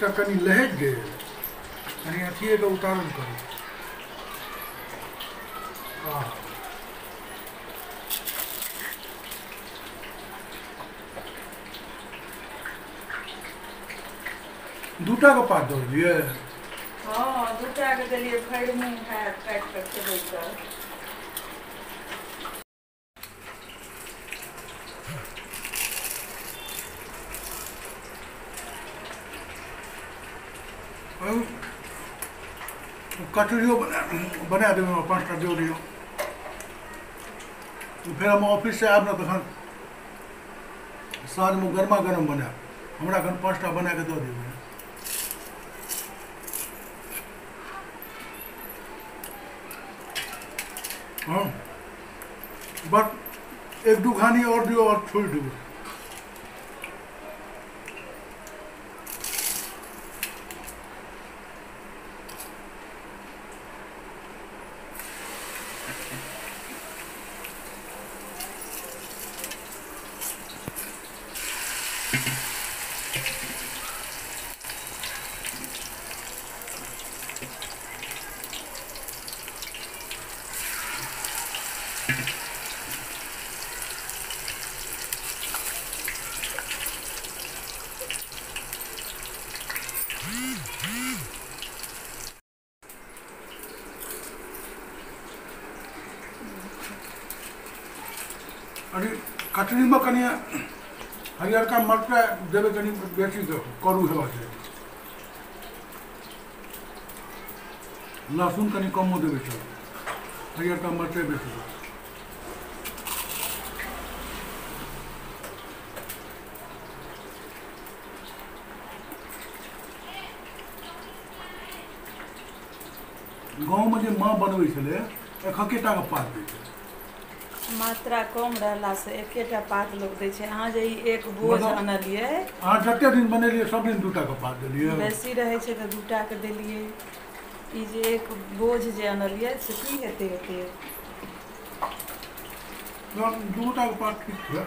तऽ कनि लहकि गेल, कनि अथिएके उतारल करू। दूटा के पात दऽ देलियै? हँ, दूटा के देलियै, भरि मुँह हैत काटि कऽ खेबै तऽ। कचरियो बना देबै, 5टा दऽ दियौ। फेर हम ऑफिससँ आयब ने तखन साँझमे गरमा गरम बनायब। हमरा एखन 5टा बना कऽ दऽ देबै। हँ, बस 1-2 घानी आओर दियौ आओर छोड़ि देबै। अरे कचरीमे कनि हरियरका मरचाइ देबै, कनि बेसी करू हेबाक चाही। लहसुन कनि कमो देबै, चल हरियरका मरचाइ बेसी। गाँवमे जे माँ बनबै छलै, एकहकेटाके पात दै छलै। मात्रा कम रहलासँ एकेटा पात लोक दै छै। अहाँ जे ई एक बोझ अनलियै, अहाँ जते दिन बनेलियै सब दिन 2टाके पात देलियै। बेसी रहै छै तऽ 2टाके देलियै। ई जे एक बोझ जे अनलियै से की हेतै एते? 2टाके पात ठीक छै।